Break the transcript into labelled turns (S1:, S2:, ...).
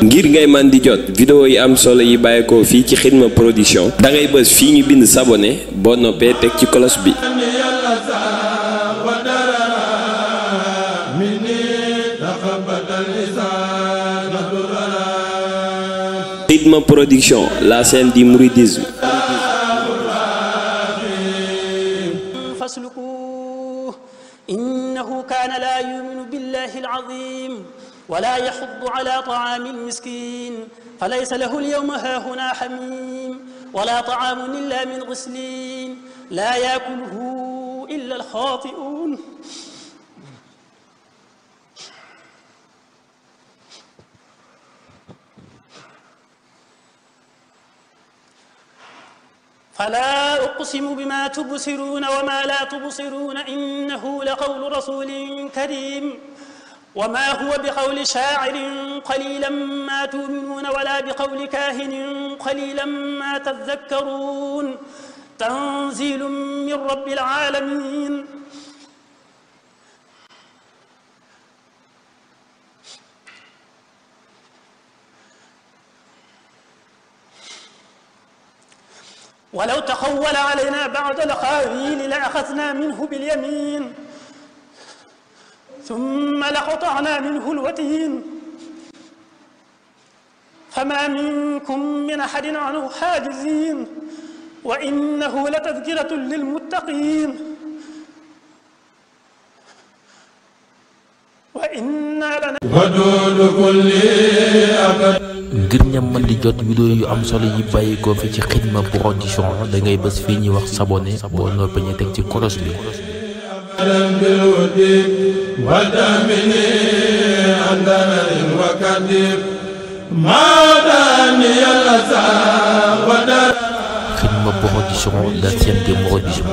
S1: ngir ngay man di jot vidéo yi am solo yi bàyyeekoo fii ci Xidma Production da ngay bës fii ñu bind s'abonner boo noppee teg ci cloche bi. Xidma Production, la chaîne du mouridisme.
S2: فاسلكوه إنه كان لا يؤمن بالله العظيم ولا يحض على طعام المسكين فليس له اليوم هاهنا حميم ولا طعام إلا من غسلين لا يأكله إلا الخاطئون فلا أقسم بما تبصرون وما لا تبصرون إنه لقول رسول كريم وما هو بقول شاعر قليلا ما تؤمنون ولا بقول كاهن قليلا ما تذكرون تنزيل من رب العالمين ولو تقول علينا بعض الأقاويل لأخذنا منه باليمين ثم لقطعنا منه الوتين فما منكم من أحد عنه حاجزين وإنه لتذكرة للمتقين وإنا
S3: ودود كل أبد
S4: ngir ñam man di jot vidéo yu am solo yi bàyyikoo fi ci Xidma Production da ngay bës fii ñuy wax s'abonner boo noppee ñu teg ci cloche bi. Xidma Production, la chaîne des mouridisme.